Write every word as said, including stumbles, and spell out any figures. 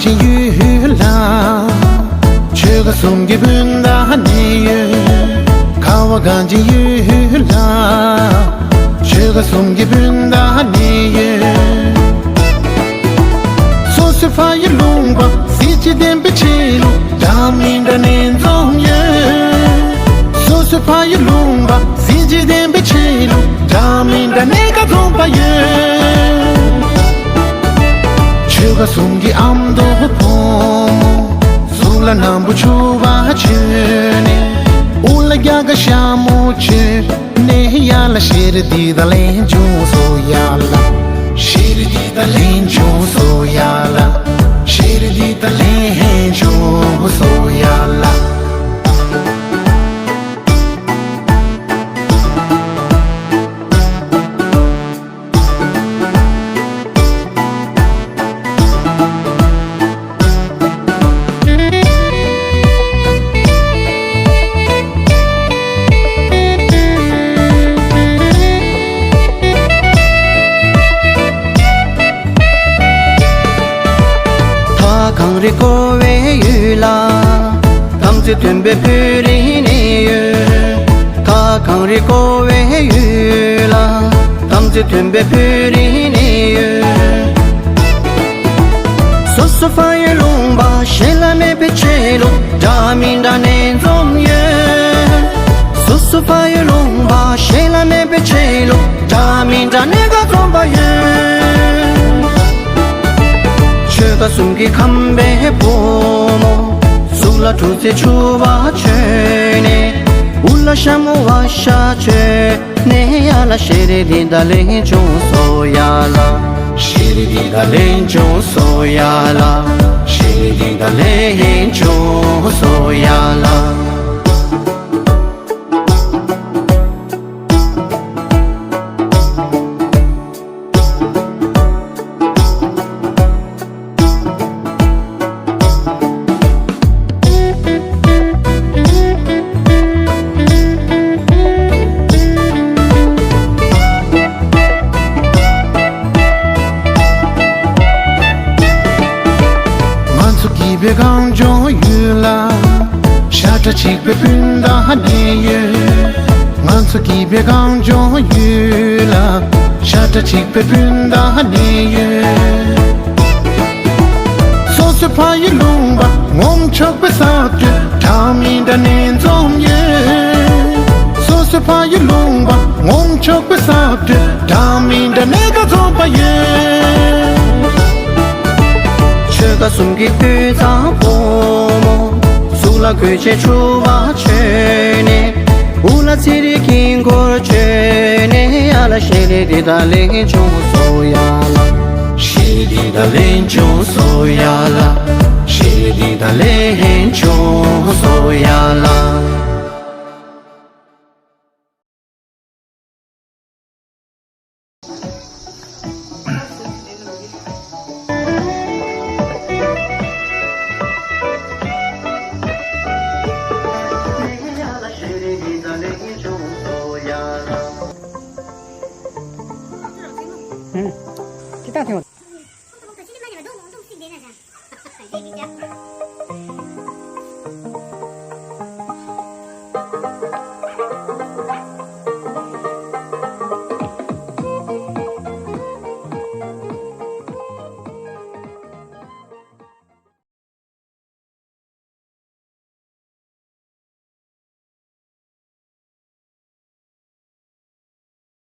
ཅིང་ཡུལ་ལ། ཆོལ་ཁ་གསུམ་གྱི་སྤུན་ཟླ་གནས་ཡུལ། ཁ་བ་གངས་ཅན་ཡུལ་ལ། ཆོལ་ཁ་གསུམ་གྱི་སྤུན་ཟླ་གནས་ཡུལ། སོ་སོའི་ཕ་ཡུལ་ལུང་པ་གཟི་བརྗིད་ལྡན་པའི་ཆེད་དུ། འདྲ་མི་འདྲ་ནས་འཛོམས་ཡོད། སོ་སོའི་ཕ་ཡུལ་ལུང་པ་གཟི་བརྗིད་ལྡན་པའི་ཆེད་དུ། འདྲ་མི་འདྲ་གནས་ཁ་འཛོམས་པ་ཡོད། ཆོལ་ཁ་གསུམ་གྱི་ཨ་མདོ་བུ་མོ། གཟུགས་ལ་སྣམ་བུ་ཕྱུ་པ་གྱོན་ནས། དབུ་ལ་རྒྱ་གར་ཞྭ་མོ་གྱོན་ནས། ཡ་ལ་ཤེས་རིག་འདི་དག་ལེན་བྱུང་སོ་ཡ་ལ། ཤེས་རིག་འདི་དག་ལེན་བྱུང་སོ་ཡ་ལ། ཤེས་རིག་འདི་དག་ལེན་བྱུང་སོ་ཡ་ལ། ད་གངས་རི་བསྐོར་བའི་ཡུལ་ལ། དམ་ཚིག་མཐུན་པའི་བོད་རིགས་གནས་ཡུལ། ད་གངས་རི་བསྐོར་བའི་ཡུལ་ལ། དམ་ཚིག་མཐུན་པའི་བོད་རིགས་གནས་ཡུལ། སོ་སོ་ཕ་ཡུལ་ལུང་པ་གཞན་ལ་མེད་པའི་ཆེད་དུ། འདྲ་མི་འདྲ་ནས་འཛོམས་ཡོད། སོ་སོ་ཕ་ཡུལ་ལུང་པ་གཞན་ལ་མེད་པའི་ཆེད་དུ། འདྲ་མི་འདྲ་གནས་ཁ་འཛོམས་པ་ཡོད། ཆོལ་ཁ་གསུམ་གྱི་ཁམས་པའི་བུ་མོ། གཟུགས་ལ་ཁྲུས་གསོལ་ཕྱུ་པ་གྱོན་ནས། དབུ་ལ་ཞྭ་མོ་བ་ཤ་གྱོན་ནས། ཡ་ལ་ཤེས་རིག་འདི་དག་ལེན་བྱུང་སོ་ཡ་ལ། ཤེས་རིག་འདི་དག་ལེན་བྱུང་སོ་ཡ་ལ། ཤེས་རིག་འདི་དག་ལེན་བྱུང་སོ་ཡ་ལ། ང་ཚོ་སྐྱིད་པའི་གངས་ལྗོངས་ཡུལ་ལ། ཤ་ཁྲག་གཅིག་པའི་སྤུན་ཟླ་གནས་ཡོད། ང་ཚོ་སྐྱིད་པའི་གངས་ལྗོངས་ཡུལ་ལ། ཤ་ཁྲག་གཅིག་པའི་སྤུན་ཟླ་གནས་ཡོད། སོ་སོའི་ཕ་ཡུལ་ལུང་པ་ངོམ་ཆོག་པའི་ས་རྒྱུད། འདྲ་མི་འདྲ་ནས་འཛོམས་ཡོད། སོ་སོའི་ཕ་ཡུལ་ལུང་པ་ངོམ་ཆོག་པའི་ས་རྒྱུད། འདྲ་མི་འདྲ་གནས་ཁ་འཛོམས་པ་ཡོད། ཆོལ་ཁ་གསུམ་གྱི་སྤུན་ཟླ་བུ་མོ། གཟུགས་ལ་གོས་ཆེན་ཕྱུ་པ་གྱོན་ནས། དབུ་ལ་ཚེ་རིང་དཀྱིལ་འཁོར་གྱོན་ནས། ཡ་ལ་ཤེས་རིག་འདི་དག་ལེན་བྱུང་སོ་ཡ་ལ། ཤེས་རིག་འདི་དག་ལེན་བྱུང་སོ་ཡ་ལ། ཤེས་རིག་འདི་དག་ལེན་བྱུང་སོ་ཡ་ལ། ཁྱེད་རང་ཐེངས་